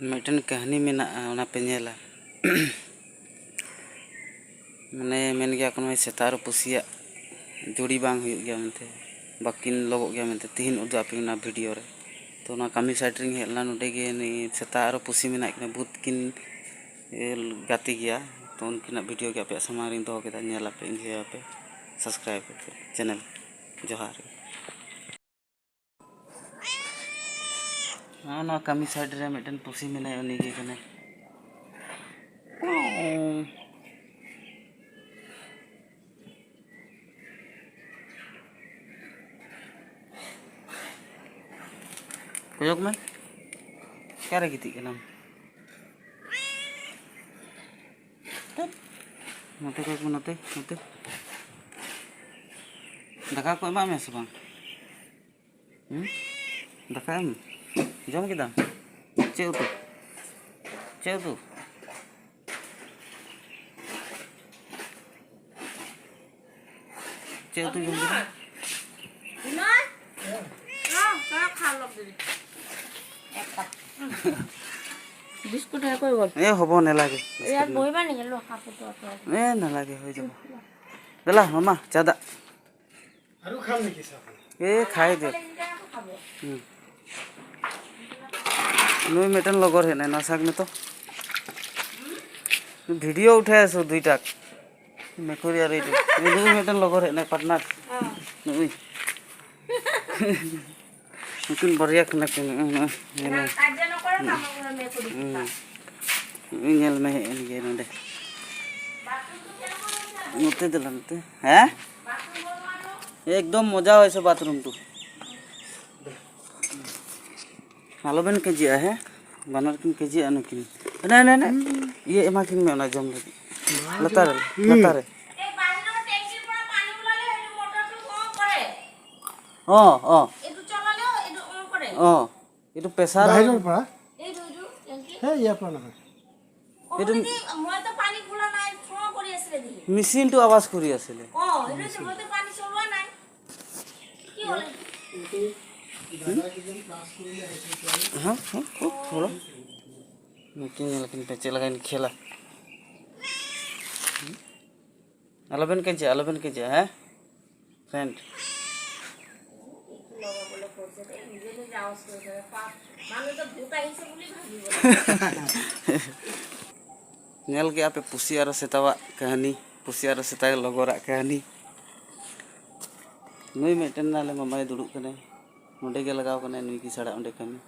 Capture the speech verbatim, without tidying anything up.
ᱢᱤᱫᱴᱮᱱ ᱠᱟᱹᱦᱱᱤ ᱢᱮᱱᱟᱜᱼᱟ, ᱚᱱᱟ ᱯᱮ ᱧᱮᱞᱟ᱾ ᱢᱟᱱᱮ ᱢᱮᱱ ᱜᱮᱭᱟ ᱠᱚ, ᱱᱚᱜᱼᱚᱭ ᱥᱮᱛᱟ ᱟᱨ ᱯᱩᱥᱤᱭᱟᱜ ᱡᱩᱲᱤ ᱵᱟᱝ ᱦᱩᱭᱩᱜ ᱜᱮᱭᱟ ᱢᱮᱱᱛᱮ, ᱵᱟᱹᱠᱤᱱ ᱞᱚᱜᱚᱜ ᱜᱮᱭᱟ ᱢᱮᱱᱛᱮ᱾ ᱛᱤᱦᱤᱧ ᱩᱫᱩᱜ ᱟᱯᱮ ᱚᱱᱟ ᱵᱷᱤᱰᱤᱭᱳ ᱨᱮ᱾ ᱛᱚ ᱚᱱᱟ ᱠᱟᱹᱢᱤ ᱥᱟᱭᱤᱰ ᱨᱮᱧ ᱦᱮᱡ ᱞᱮᱱᱟ, ᱱᱚᱰᱮ ᱜᱮ ᱱᱩᱭ ᱥᱮᱛᱟ ᱟᱨ ᱯᱩᱥᱤ ᱢᱮᱱᱟᱜ ᱠᱤᱱᱟ, ᱵᱩᱛ ᱠᱤᱱ ᱮ, ᱜᱟᱛᱮ ᱜᱮᱭᱟ᱾ ᱛᱚ ᱩᱱᱠᱤᱱᱟᱜ ᱵᱷᱤᱰᱤᱭᱳ ᱜᱮ ᱟᱯᱮᱭᱟᱜ ᱥᱟᱢᱟᱝ ᱨᱤᱧ ᱫᱚᱦᱚ ᱠᱮᱫᱟ, ᱧᱮᱞ ᱟᱯᱮ, ᱤᱱᱡᱚᱭ ᱟᱯᱮ, ᱥᱟᱵᱥᱠᱨᱟᱭᱤᱵ ᱟᱯᱮ ᱪᱮᱱᱮᱞ᱾ ᱡᱚᱦᱟᱨ᱾ ᱱᱚᱜᱼᱚ ᱱᱚᱣᱟ ᱠᱟᱹᱢᱤ ᱥᱟᱭᱤᱰ ᱨᱮ ᱢᱤᱫᱴᱮᱱ ᱯᱩᱥᱤ ᱢᱮᱱᱟᱭᱟ, ᱩᱱᱤ ᱜᱮ ᱠᱟᱱᱟᱭ᱾ ᱠᱚᱭᱚᱜ ᱢᱮ, ᱚᱠᱟᱨᱮ ᱜᱤᱛᱤᱡ ᱠᱟᱱᱟᱢ? ᱱᱚᱛᱮ ᱠᱚᱭᱚᱜ ᱢᱮ, ᱱᱚᱛᱮ, ᱱᱚᱛᱮ᱾ ᱫᱟᱠᱟ ᱠᱚ ᱮᱢᱟᱜ ᱢᱮᱭᱟ ᱥᱮ ᱵᱟᱝ? ᱦᱩᱸ? ᱫᱟᱠᱟ ᱮᱢ ᱡᱚᱢ ᱠᱮᱫᱟᱢ? ᱪᱮᱫ ᱩᱛᱩ? ᱪᱮᱫ ᱩᱛᱩ? ᱪᱮᱫ ᱩᱛᱩ ᱡᱚᱢ ᱠᱮᱫᱟᱢ? বিস্কুট হে কৰিব। এ, হ'ব, নেলাগে। ইয়াত বহিবা নেকি? ল, কাপোৰটো আঁতৰাই দিওঁ। এ, নেলাগে, হৈ যাব। দেলা, মামা, চাদা। আৰু খাম নেকি চাহ? এ, খাই দিয়ক। হুম। নুই মেটেন লগৰ হেনে নাচাক নে তো। ভিডিঅ' উঠাই আছো দুইটাক। মেকুৰী আৰু এইটো। এই নুই মেটেন লগৰ হেনে পাৰ্টনাৰ। নুই। ᱱᱩᱠᱤᱱ ᱵᱟᱨᱭᱟ ᱠᱟᱱᱟ ᱠᱤᱱ᱾ ᱦᱩᱸ, ᱦᱩᱸ, ᱦᱩᱸ᱾ ᱦᱩᱸ᱾ ᱧᱮᱞ ᱢᱮ, ᱦᱮᱡ ᱮᱱ ᱜᱮᱭᱟᱭ ᱱᱚᱸᱰᱮ᱾ ᱱᱚᱛᱮ ᱫᱮᱞᱟ, ᱱᱚᱛᱮ᱾ ᱦᱮᱸ? একদম মজা হয়েছে বাথরুমটো। ᱟᱞᱚᱵᱮᱱ ᱠᱮᱸᱡᱤᱜᱼᱟ, ᱦᱮᱸ? ᱵᱟᱱᱟᱨ ᱠᱤᱱ ᱠᱮᱸᱡᱤᱜᱼᱟ ᱱᱩᱠᱤᱱ᱾ ᱦᱟᱱᱮ, ᱦᱟᱱᱮ, ᱦᱟᱱᱮ᱾ ᱤᱭᱟᱹ ᱮᱢᱟ ᱠᱤᱱ ᱢᱮ ᱚᱱᱟ ᱡᱚᱢ ᱞᱟᱹᱜᱤᱫ᱾ ᱞᱟᱛᱟᱨ ᱨᱮ, ᱞᱟᱛᱟᱨ ᱨᱮ᱾ অ, অ। এইটো চলালেও এইটো অন কৰে। অ, এইটো প্ৰেছাৰ। বাহিৰৰ পৰা? এইটো, এইটো, টেংকি। হে, ইয়াৰ পৰা নহয়। অ, এইটো মানে কি, মই তো পানী খোলা নাই, ফ্ল' কৰি আছিলে দেখি। মেচিনটো আৱাজ কৰি আছিলে। অ, এইটো তো মই তো পানী চলোৱা নাই। কি হ'ল? এইটো দাদা কেইজন ক্লাছ কৰিলে সেইটো কাৰণে। হা? হা? ক'ত? ঘৰত? ᱱᱩᱠᱤᱱ ᱧᱮᱞ ᱠᱤᱱ ᱯᱮ ᱪᱮᱫ ᱞᱮᱠᱟᱧ ᱠᱷᱮᱞᱟ᱾ ᱟᱞᱚᱵᱮᱱ ᱠᱮᱡᱟ, ᱟᱞᱚᱵᱮᱱ ᱠᱮᱡᱟ, ᱦᱮᱸ ᱯᱷᱨᱮᱱᱰ᱾ ᱧᱮᱞ ᱠᱮᱜᱼᱟ ᱯᱮ ᱯᱩᱥᱤ ᱟᱨ ᱥᱮᱛᱟᱣᱟᱜ ᱠᱟᱹᱦᱱᱤ, ᱯᱩᱥᱤ ᱟᱨ ᱥᱮᱛᱟ ᱞᱚᱜᱚᱨᱟᱜ ᱠᱟᱹᱦᱱᱤ᱾ ᱱᱩᱭ ᱢᱤᱫᱴᱮᱱ ᱟᱞᱮ ᱢᱟᱢᱟᱭ ᱫᱩᱲᱩᱵ ᱠᱟᱱᱟᱭ, ᱱᱚᱸᱰᱮ ᱜᱮ ᱞᱟᱜᱟᱣ ᱠᱟᱱᱟᱭ ᱱᱩᱭ ᱜᱮ ᱥᱟᱲᱟ ᱚᱸᱰᱮ ᱠᱟᱹᱢᱤ᱾